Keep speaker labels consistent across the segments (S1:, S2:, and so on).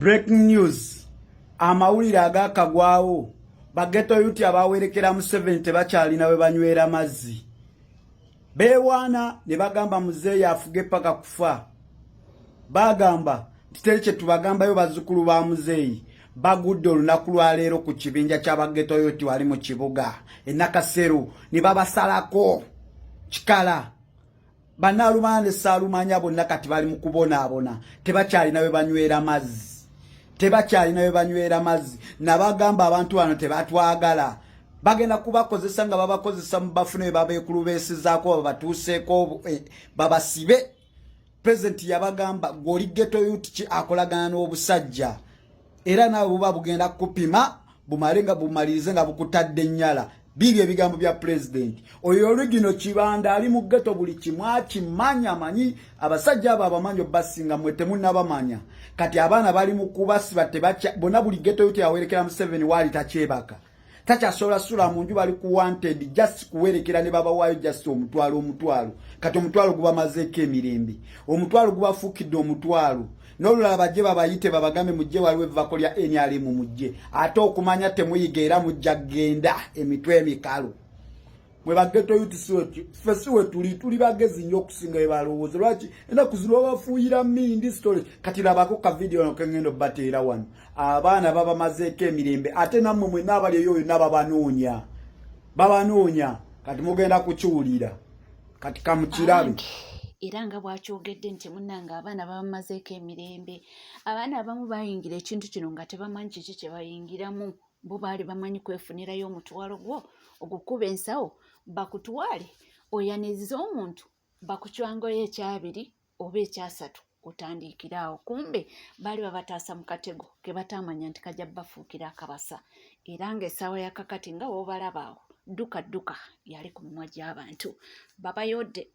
S1: Breaking news, amawulire agakagwawo, bageto yuti abawerekera Museveni tebakyalina we banywera mazzi. Beewaana ne bagamba muzeeyi afuge paka kufa. Bagamba nti teri kye tubagambayo bazzukulu ba muzeeyi. Bagudde olunaku lwa leero ku kibinja ky'abageto yuti wali mu kibuga e Nakasero ne babasalako kikala. Banalumanya ne Saalumanya bonna kati bali mu kubonaabona, tebakyalina we banywera mazzi, tebakyalina we banywera mazzi. Nabagamba abantu bano tebatwagala, bagenda kubakozesa nga babakozesa mu bafune be babeekulubeesezaako babatuuseeko babasibe. Pulezidenti yabagamba gw'oli ghetto youth ki akolagana n'obusajja, era naawe buba bugenda kukupima bumale nga bumalirize nga bukutadde ennyala. Biibyo ebigambo bya pulezidenti. Oyo oligino Kibanda ali mu ghetto buli kimu akimanyi, amanyi abasajja abo abamanyi obasinga mwe temunnabamanya. Kati abaana bali mu kubasiba tebakya bonna buli ghetto youth yawerekera Museveni waali takyebaka, takyasobola sula mu nju, bali ku wanted just kuwerekera ne babawaayo just omutwalo omutwalo. Kati omutwalo gubamazeeko emirembe, omutwalo gubafuukidde omutwalo. N'olulala bajje babayite babagambe mujje waliwo evvako lya NRM mujje, ate okumanya temuyiga era mujja kugenda emitwe emikalu. Mwe ba ghetto youth ffe si we tuli, tuli bagezi nnyo okusinga bwe balowooza. Lwaki ennaku zino babafuuyira mindi story? Kati labako ka vidiyo no kengendo bateera wano, abaana babamazeeko emirembe, ate nammwe mwenna abali eyo yonna babanoonya, babanoonya. Kati mugenda kukiwulira, kati kamukirabe.
S2: Era nga bw'akyogedde nti munnange abaana babamazeeko emirembe, abaana abamu bayingira ekintu kino nga tebamanyi kiki kye bayingiramu. Bo baali bamanyi kwefunirayo omutwalo gwo ogukuba ensawo bakutwale oyanirize omuntu bakucwangoyo ekyabiri oba ekyasatu otandiikire awo, kumbe baali babataasa mu katego ke bataamanya nti kajja bafuukira akabasa. Era ng'essaawa ya kakati nga w'obalaba awo dduka dduka yali ku mimwa gy'abantu babayodde.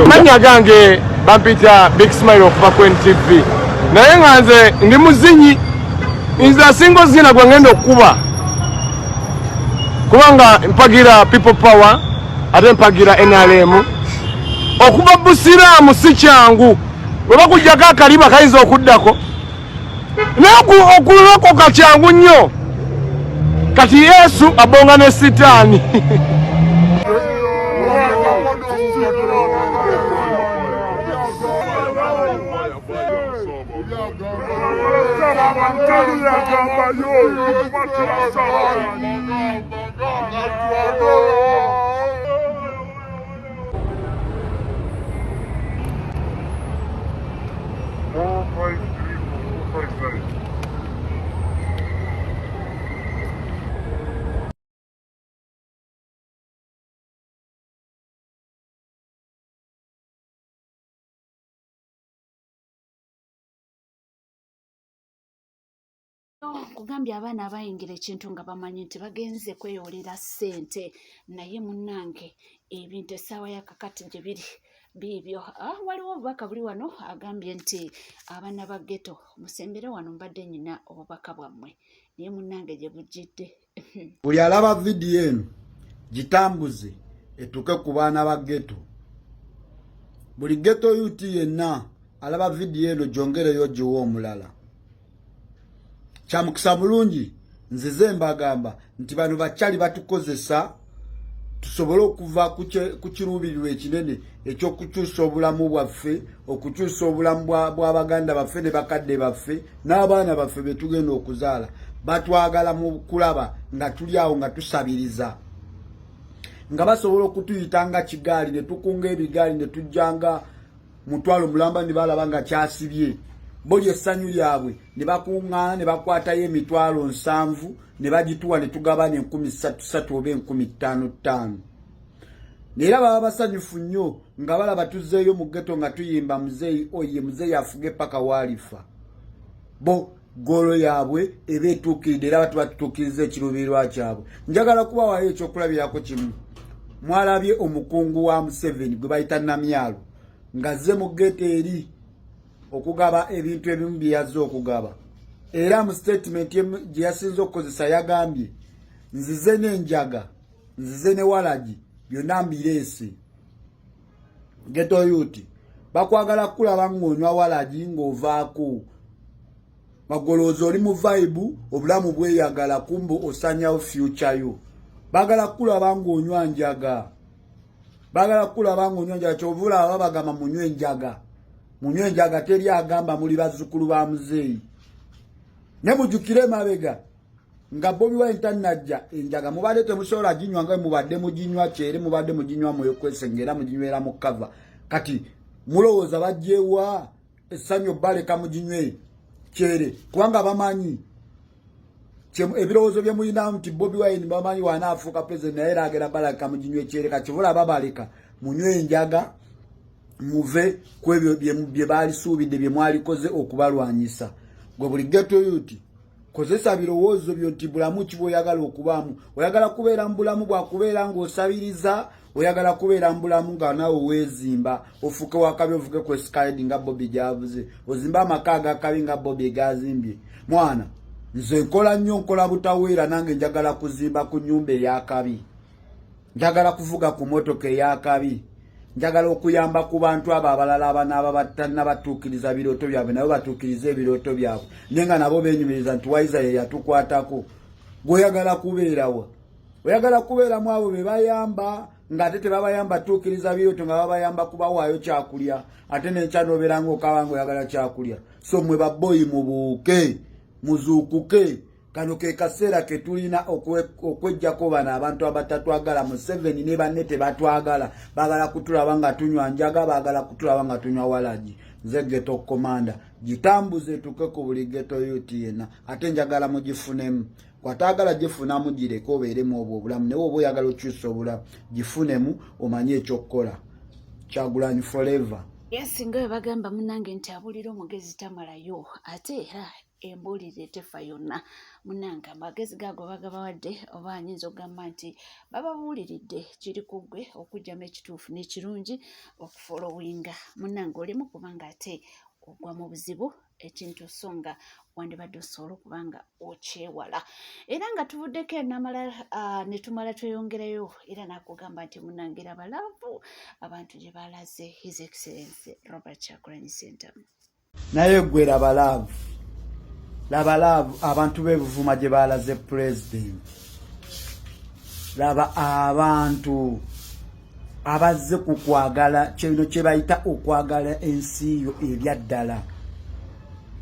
S3: Mannya gange bampita Big Smile okuva ku NTV, naye nga nze ndi muzinyi, nze asinga ozina gwe ngenda okukuba kubanga mpagira People Power ate mpagira NRM. Okuva busiraamu si kyangu, bwe bakuggyako akaliba kayinza okuddako, naye okulokoka kyangu nnyo. Kati Yesu abonga ne Sitaani.
S4: 4, 5, 3, 4, 5, 9.
S2: Nkugambye abaana abayingira ekintu nga bamanyi nti bagenze kweyolera ssente, naye munnange ebintu essaawa ya kakati gye biri biibyo. Waliwo obubaka buli wano agambye nti abaana ba ghetto musembere wano, mbadde nyina obubaka bwammwe, naye munnange gye bujjidde.
S1: Buli alaba vidiyo eno gitambuze etuuke ku baana ba ghetto. Buli ghetto youth yenna alaba vidiyo eno gyongereyo giwa omulala. Kyamukisa mulungi nzize mbagamba nti bano bakyali batukozesa tusobole okuva ku kiruubirirwa ekinene ekyokukyusa obulamu bwaffe, okukyusa obulamu bw'abaganda baffe ne bakadde baffe n'abaana baffe be tugenda okuzaala. Batwagala mu kulaba nga tuli awo nga tusabiriza, nga basobola okutuyita nga kigaali ne tukunga ebigaali ne tujjanga mutwalo mulamba ne balaba nga kyasibye bo lyessanyu lyabwe, ne bakuŋŋaana ne bakwatayo 700,000 ne bagituwa ne tugabana 3,000 oba 5,500. Naye baba basanyufu nnyo nga balaba tuzzeeyo mu ghetto nga tuyimba muzeeyi oye, muzeeyi afuge paka waalifa. Bo goal yaabwe eba etuukiridde era batuba tutuukiriza ekiruubirirwa kyabwe. Njagala kubawayo ekyokulabirako kimu. Mwalabye omukungu wa Museveni gwe bayita Namyalo ng'azze mu ghetto eri okugaba ebintu ebimu bye yazze okugaba, era mu statement gye yasinze okukozesa yagambye, "Nzize n'enjaga, nzize ne walagi, byonna mbireese." Ghetto youth bakwagala kulaba ng'onywa walagi ng'ovaako bagolooza oli mu vibe, obulamu bweyagala, kumbe osanyawo future yo. Baagala kulaba ng'onywa njaga, baagala kulaba ng'onywa njaga. Kyova olaba bagamba munywe enjaga, munywe enjaga, teri agamba muli bazzukulu ba muzeeyi. Ne mujjukire emabega nga Bobi Wine tannajja, enjaga mubadde temusobola ginywa nga mubadde muginywa kyere, mubadde muginywa mwekwese era muginywera mu cover. Kati mulowooza bajjewa essanyu baleka muginywe kyere? Kubanga bamanyi ebirowoozo bye mulina nti Bobi Wine bamanyi wanaafuuka president, naye era agenda baleka muginywe kyere. Kakivula babaleka munywe enjaga, muve ku ebyo bye baalisuubidde bye mwalikoze okubalwanyisa. Gwe buli ghetto youth, kozesa birowoozo byo nti bulamu ki bw'oyagala okubaamu? Oyagala kubeera mu bulamu bwakubeera ng'osabiriza? Oyagala kubeera mu bulamu nga naawe weezimba ofuuke wakabi, ovuge ku Escalade nga Bobi gyavuze, ozimbe amaka agakabi nga Bobi gazimbye? Mwana, nze nkola nnyo, nkola butaweera, nange njagala kuzimba ku nnyumba eyakabi, njagala kuvuga ku motoka eyakabi, njagala okuyamba ku bantu abo abalala abanaaba batannabatuukiriza birooto byabwe, nabo batuukirize ebirooto byabwe, naye nga nabo beenyumiriza nti Waiza ye yatukwatako. Gweoyagala kubeerawa? Oyagala kubeeramu abo be bayamba ng'ate tebabayamba tuukiriza birooto, nga babayamba kubawaayo kyakulya, ate nenkya nobeera nga okaba nga oyagala kyakulya? So mwe baboyi, mubuuke, muzuukuke. Kano ke kaseera ke tulina okwejjako bano abantu abatatwagala. Museveni ne banne tebatwagala, baagala kutulaba nga tunywa njaga, baagala kutulaba nga tunywa walagi. Nze Ghetto Commander, gitambuze etuuke ku buli ghetto youth yenna, ate njagala mugifunemu. Kwataagala gifunamu gireke obeeremu obwo obulamu, naye oba oyagala okyusa obulamu, gifunemu omanye ekyokukola. Kyagulanyi forever.
S2: Yes, nga bwe bagamba munnange nti abulira omugezi tamalayo, ate era embuulire tefa yonna. Munnange, amagezi gaago bagabawadde, oba nyinza okugamba nti bababuuliridde, kiri ku ggwe okuggyamu ekituufu n'ekirungi okufollowinga. Munnange, olimu kubanga ate ogwa mu buzibu ekintu so nga wandibadde osobola okuba nga okyewala. Era nga tuvuddeko enamala ne tumala tweyongerayo, era nakugamba nti munnange laba love abantu gye balaze His Excellency Robert Kyagulanyi Ssentamu.
S1: Naye gwe laba love, laba love abantu b'ebuvuma gye balaze pulezidenti. Laba abantu abazze ku kwagala kino kye bayita okwagala ensi yo ebyaddala.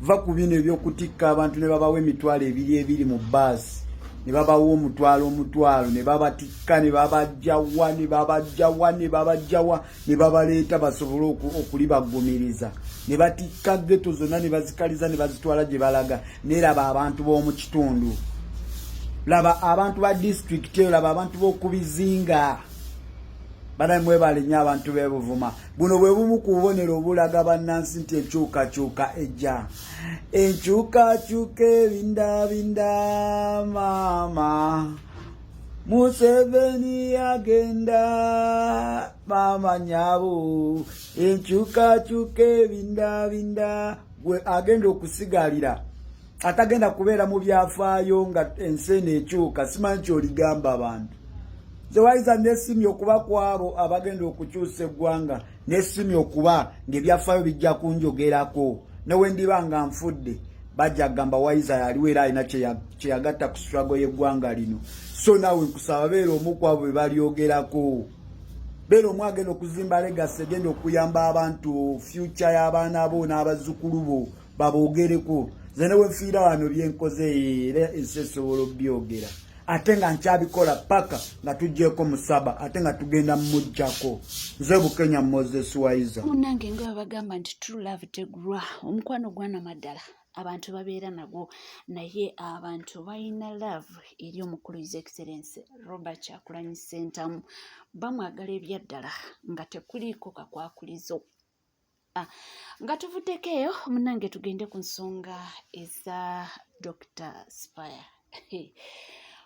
S1: Va ku bino ebyokutikka abantu ne babawa 20,000 mu baasi, ne babawa omutwalo omutwalo, ne babatikka ne babajjawa, ne babajjawa, ne babajjawa, ne babaleeta basobole okulibagumiriza, ne batikka ghetto zonna ne bazikaliza ne bazitwala gye balaga. Neraba abantu b'omu kitundu, laba abantu ba disitulikiti eyo, laba abantu b'oku bizinga. Banaye mwebale nnyo abantu b'ebuvuma. Buno bwe bumu ku bubonero obulaga bannansi nti enkyukakyuka ejja. Enkyukakyuka ebindabinda maama. Museveni agenda maama nyabo. Enkyukakyuka ebindabinda gwe agenda okusigalira atagenda kubeera mu byafaayo nga ensi eno ekyuka simanyi kyoligamba abantu nze wayiza nesimye okuba ku abo abagenda okukyusa eggwanga nesimye okuba ng'ebyafaayo bijja kunjogerako newendiba nga nfudde bajja kugamba wayiza yaliwo era alina kyeyagatta ku struggle y'eggwanga lino so naawe nkusaba beera omu ku abo be balyogerako beera omu agenda okuzimba legacy egenda okuyamba abantu future y'abaana bo n'abazzukulu bo baboogereko nze ne wenfiira wano byenkoze era ensi esobola obyogera ate nga nkyabikola paka nga tuggyeko musaba ate nga tugenda mumuggyako nze Bukenya Moses Waiza.
S2: Munnange nga babagamba nti true love tegulwa omukwano gwanamaddala abantu babeera nagwo naye abantu balina love eri omukulu His Excellency Robert Kyagulanyi Ssentamu bamwagala ebyaddala nga tekuliiko kakwakulizo. Ah, nga tuvuddeko eyo munange tugende ku nsonga eza Dr. Spire.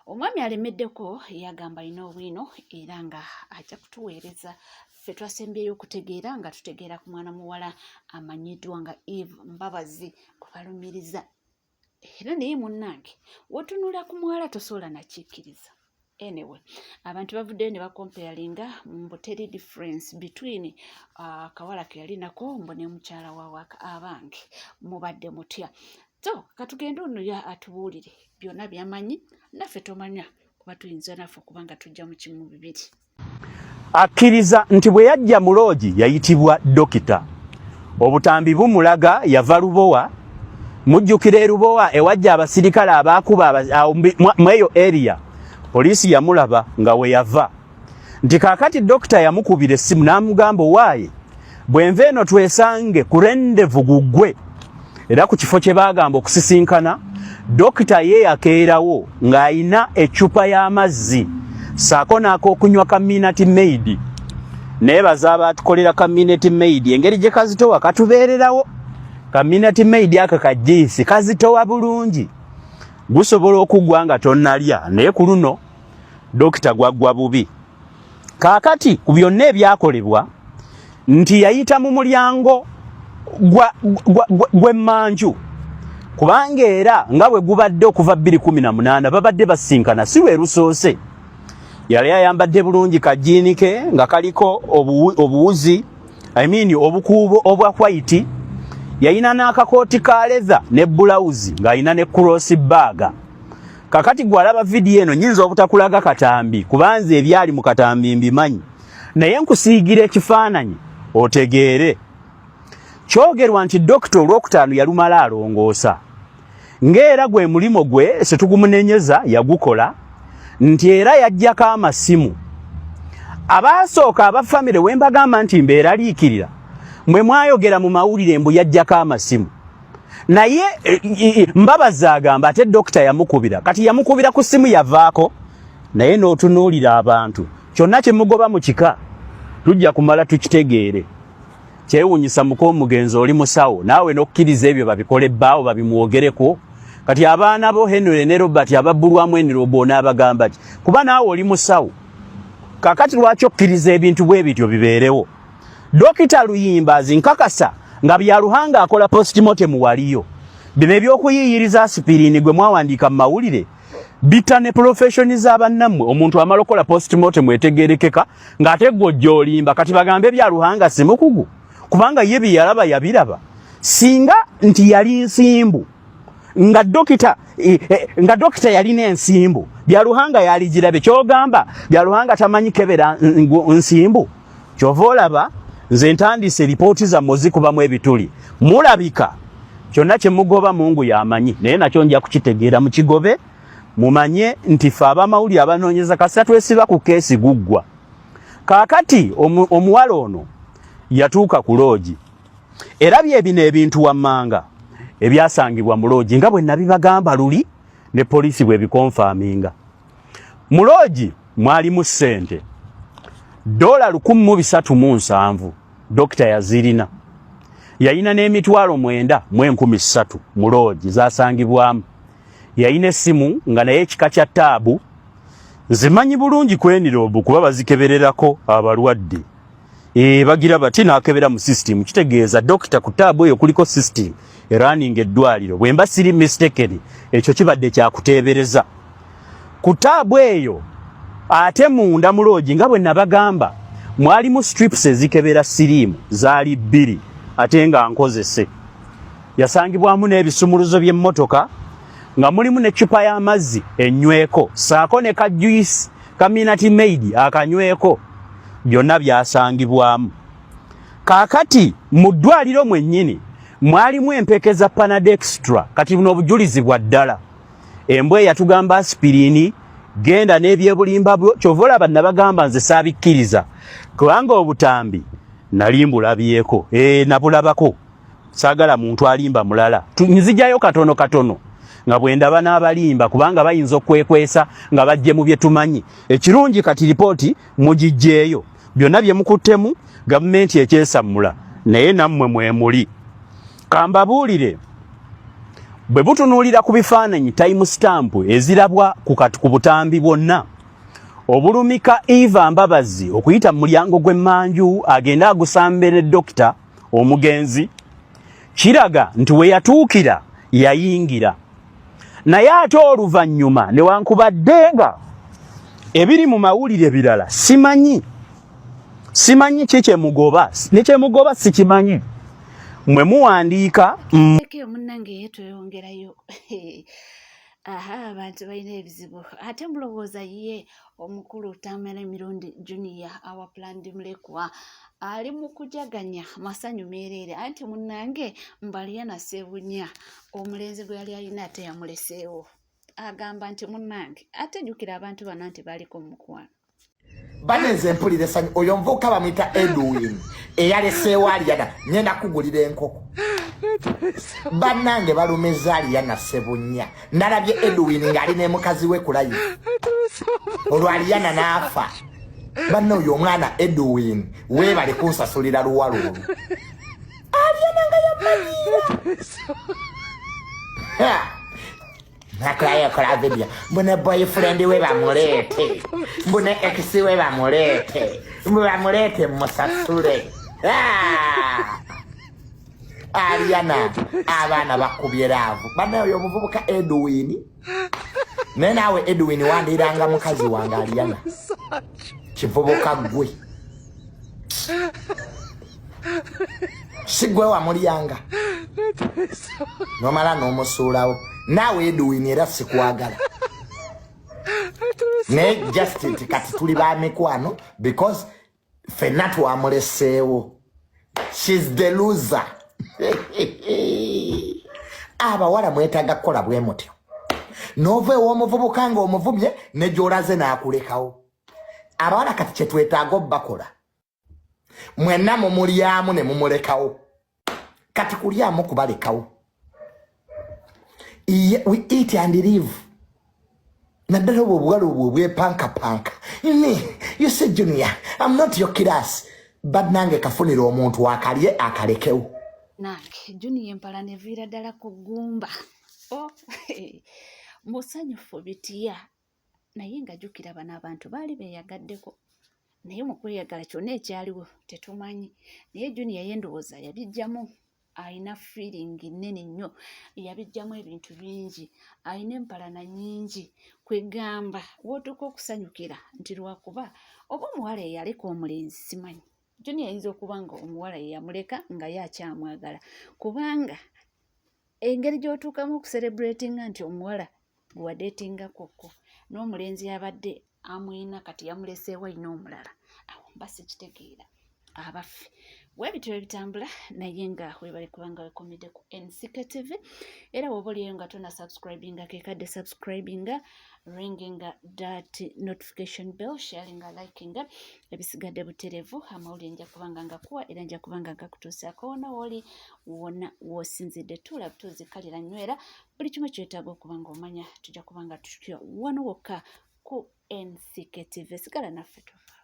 S2: Omwami alemeddeko yagamba alina obwino era nga ajja kutuweereza ffe twasembyeyo okutegeera nga tutegeera ku mwana muwala amanyiddwa nga Eve Mbabazi kubalumiriza era naye munnange wotunula ku muwala tosobola nakikkiriza anyway abantu bavuddeyo ne bakomparinga mbu teri difference between akawala ke yali nako mbu ne mukyala wa waka abange mubadde mutya so katugende ono ya atubuulire byonna byamanyi naffe tomanya kuba tuyinza naffe okuba nga tujja mu kimu bibiri.
S4: Akkiriza nti bwe yajja mu loogi yayitibwa dokita. Obutambi bumulaga yava Lubowa. Mujjukira e Lubowa ewajja abasirikale abaakuba mu eyo area, poliisi yamulaba nga we yava. Nti kaakati dokita yamukubira essimu n'amugamba owaaye bwe nva eno twesange ku rendevu gugwe. Era ku kifo kye baagamba okusisinkana, dokita ye yakeerawo ng'alina eccupa y'amazzi ssaako n'ak'okunywa ka Minute Maid. Neebaza abaatukolera ka Minute Maid engeri gye kazitowa katubeererawo. Ka Minute Maid ako ka jiyisi kazitowa bulungi, gusobola okuggwa nga tonnalya, naye ku luno dokita gwaggwa bubi. Kaakati ku byonna ebyakolebwa nti yayita mu mulyango gw'emmanju kubanga era nga bwe gubadde okuva 2018 babadde basinkana si lwe lusoose. Yali ayambadde bulungi kajiini ke nga kaliko obuwuzi I mean obukuubo obwa white, yalina n'akakooti ka leather ne bulawuzi ng'alina ne cross bag. Kakati gwe alaba vidiyo eno nyinza obutakulaga katambi kubanze ebyali mu katambi mbimanyi, naye nkusiigira ekifaananyi otegeere. Kyogerwa nti dokita olwokutaano yalumala alongoosa ng'era gwe mulimo gwe situgumunenyeza yagukola, nti era yajjako amasimu. Abaasooka aba famire we mbagamba nti mbeeraliikirira, mwe mwayogera mu mawulire mbu yajjako amasimu, naye Mbabazi agamba ate dokita yamukubira. Kati yamukubira ku ssimu yavaako, naye n'otunuulira abantu kyonna kyemugoba mu kika tujja kumala tukitegeere. Kyewuunyisa muka omugenzi oli musawo naawe n'okkiriza ebyo babikole bbaawo babimwogereko. Kati abaana bo Henry ne Robert ababbulwamu enirobo onaabagamba ki? Kuba naawe oli musawo. Kakati lwaki okkiriza ebintu bwe bityo bibeerewo? Dokita Luyimbazi nkakasa nga Byaruhanga akola postmortem waliyo. Bino ebyokuyiiyiriza aspirin gwe mwawandiika mu mawulire bitta ne profession za bannammwe. Omuntu amala okukola postmortem etegeerekeka ng'ate gwe ojja olimba. Kati bagambe Byaruhanga si mukugu kubanga ye bye yalaba yabiraba. Singa nti yali nsimbu nga dokita nga dokita yalina ensimbu Byaruhanga yaligirabe. Kyogamba Byaruhanga tamanyi kebera nsimbu? Kyova olaba nze ntandise lipooti zammwe ozikubamu ebituli. Mulabika kyonna kye mugoba Mungu yamanyi, naye nakyo nja kukitegeera. Mukigobe mumanye nti ffe abamawulire abanoonyeza kasita twesiba ku keesi guggwa. Kaakati omuwala ono yatuuka ku loogi era bye bino ebintu wammanga ebyasangibwa mu loogi nga bwe nabibagamba luli ne poliisi bwe bikonfaaminga. Mu loogi mwalimu ssente. Dola 1370 dokita yazirina. Yalina n'emitwalo 9 mu 300 mu loogi zasangibwamu. Yalina essimu nga naye ekika kya taabu, nzimanyi bulungi kweniroobu kuba bazikebererako abalwadde. Bagira bati n'akebera mu system, kitegeeza dokita ku taabu eyo kuliko system eraninga eddwaliro. Bwe mba siri mistaken, ekyo kibadde kyakuteebereza ku taabu eyo. Ate munda mu loogi, nga bwe nabagamba, mwalimu strips ezikebera siriimu, zaali bbiri ate nga nkozese. Yasangibwamu n'ebisumuluzo by'emmotoka nga mulimu n'eccupa y'amazzi enyweko saako ne ka juice ka Minute Maid akanyweko, byonna byasangibwamu. Kaakati mu ddwaliro mwennyini mwalimu empeke za Panadextra. Kati buno obujulizi bwa ddala. Embwa eyatugamba aspirini, genda n'ebyebulimba bwo. Kyova olaba nabagamba nze saabikkiriza, kubanga obutambi nali mbulabyeko, nabulabako. Saagala muntu alimba mulala. Nzijayo katono katono nga bwe ndaba n'abalimba, kubanga bayinza okwekwesa nga bajje mu bye tumanyi. Ekirungi kati ripooti mugijjeeyo, byonna bye mukuttemu gavumenti ekyesammula, naye nammwe mwemuli. Kambabuulire, bwe butunuulira ku bifaananyi, time stamp ezirabwa ku butambi bwonna obulumika Eva Mbabazi okuyita mu mulyango gw'emmanju agende agusambe ne dokita omugenzi, kiraga nti we yatuukira yayingira. Naye ate oluvannyuma, newankubadde nga ebiri mu mawulire birala, simanyi ki kyemugoba ne kyemugoba sikimanyi, mwe muwandiika.
S2: Eyo munnange ye tweyongerayo. Aha, abantu balina ebizibu. Ate mulowooza ye omukulu Tamale Emirundi Junior, our planned mulekwa, ali mu kujaganya masanyu meereere, anti munnange Mbaliyana Ssebunya omulenzi gwe yali alina ate yamuleseewo. Agamba nti munnange ate jjukira abantu bano nti baliko mu mukwano.
S5: Banenze mpulira essanyu. Oyo omuvubuka bamuyita Edwin eyaleseewo Aliyana, ngenda kugulira enkoko. Bannange balumiza Aliyana Sebunya. Nalabye Edwin ng'ali ne mukazi we ku live, olwo Aliyana n'afa. Banna, oyo omwana Edwin weebale kunsasulira luwalo olwo. Aliyana nga yamanyiira nakulayokola video, mbu ne boyfriend we bamuleete, mbu ne ex we bamuleete, mbu bamuleete musasule. Ah! Aliyana abaana bakubye love. Bannaye, oyo omuvubuka Edwin, naye naawe Edwin wandiiranga mukazi wange Aliyana. Kivubuka ggwe, si gwe wamulyanga nomala n'omusuulawo? Naawe Edwin, era sikwagala, naye just nti kati tuli ba mikwano because ffenna twamuleseewo. She's the loser. Abawala mwetaaga kukola bwe mutyo, n'ova ew'omuvubuka nga omuvumye ne gy'olaze n'akulekawo. Abawala kati kyetwetaaga obbakola, mwenna mumulyamu ne mumulekawo. Kati kulyamu kubalekawo. We eat and live, naddala obwo obuwala obwo obwepankapanka. Me, you say, "Junior, I'm not your class." Bannange, kafunira omuntu akalye akalekewo.
S2: Nange Junior empala neviira ddala ku ggumba. Oh, musanyufu bitya, naye nga jjukira bano abantu baali beeyagaddeko, naye mu kweyagala kyonna ekyaliwo tetumanyi. Naye Junior ye ndowooza yabijjamu, alina feeling nnene nnyo, yabijjamu ebintu bingi, alina empalana nnyingi. Kwegamba w'otuuka okusanyukira nti lwakuba oba omuwala eyaleka omulenzi, simanyi. Junior ayinza okuba nga omuwala ye yamuleka nga ye akyamwagala, kubanga engeri gy'otuukamu okucelebratinga nti omuwala gwe wadeetingakokko n'omulenzi abadde amwina kati yamuleseewo alina omulala, awo mba sikitegeera. Abaffe, bwebityo ebitambula. Naye nga webale kubanga wekomedde ku NCK TV, era woba oliyo nga tona subscribinga, kekadde subscribinga, ringinga that notification bell, sharinga, likinga, ebisigadde buterevu. Amawulire nja kubanga ngakuwa era nja kubanga ngakutuusaako wona wooli, wona woosinzidde. Tuula butuuzi, kalira, nywera, buli kimu kyetaaga okuba nga omanya tujja kubanga tutya wano wokka ku NCK TV. Sigala naffe, tuvaawo.